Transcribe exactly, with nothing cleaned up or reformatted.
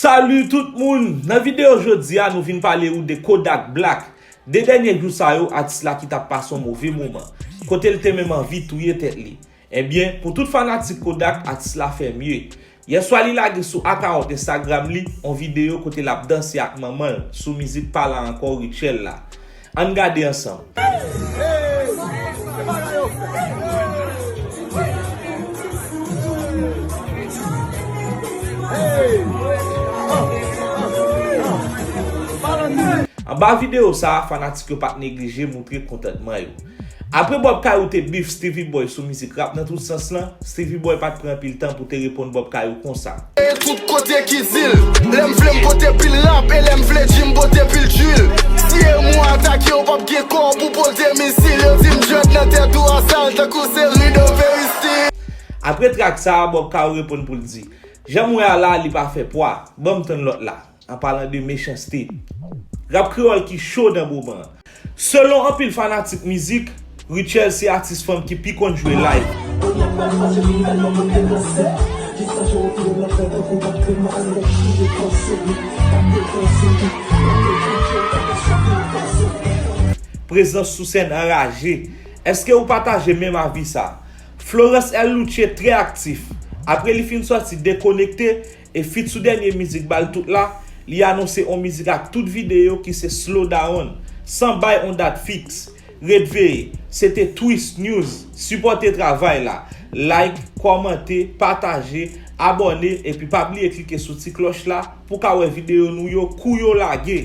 Salut tout moun! Nan videyo jodi a, nou vin pale ou de Kodak Black. De dènye jou sa yo, atis la ki t ap pase yon move moman, kote l te menm anvi touye tèt li. Ebyen, pou tout fanatik Kodak, atis la fè mye. Yèswa li lage sou akawont Instagram li yon videyo kote l ap danse ak manman l sou mizik Pa La Ankò Rutshelle la. Ann gade ansanm. Anba videyo sa a, fanatik yo pa t neglije moutre kontantman yo. Apre Bob Kayou te beef Stevie Boy sou mizik Rap Nan Tout Sans lan, Stevie Boy pa t pran anpil tan pou te reponn Bob Kayou konsa. E tout kote ki di l, lè m vle m pote pil rap, e lè m vle di m pote pil djwil. Si e mwen atake, ou p ap gen kò pou poze misil. Yo di m dread nan tèt ou a sal tankou se Rido Peristil. Apre trak sa a, Bob Kayou reponn pou l di, jan m wè a la, li pa fè pwa. Ban m tann lòt la. An palan de mechanste. Rap kreyòl ki cho nan moman an. Selon anpil fanatik mizik, Rutshelle se atis fanm ki pi konn jwe live. Prezans sou sèn anraje. Èske ou pataje menm avi sa? Florence L Louche trè aktif. Apre li fin sòti Dekonekte, e feat sou dènye mizik Bal Tout la, li anonse on mizik ak tout videyo ki se Slow Down, san bay on dat fiks. Ret veye, se te Twist News. Sipòte travay la. Like, kòmante, pataje, abòne, epi pa bliye klike sou ti klòch la pou w ka wè videyo nou yo kou yo lage.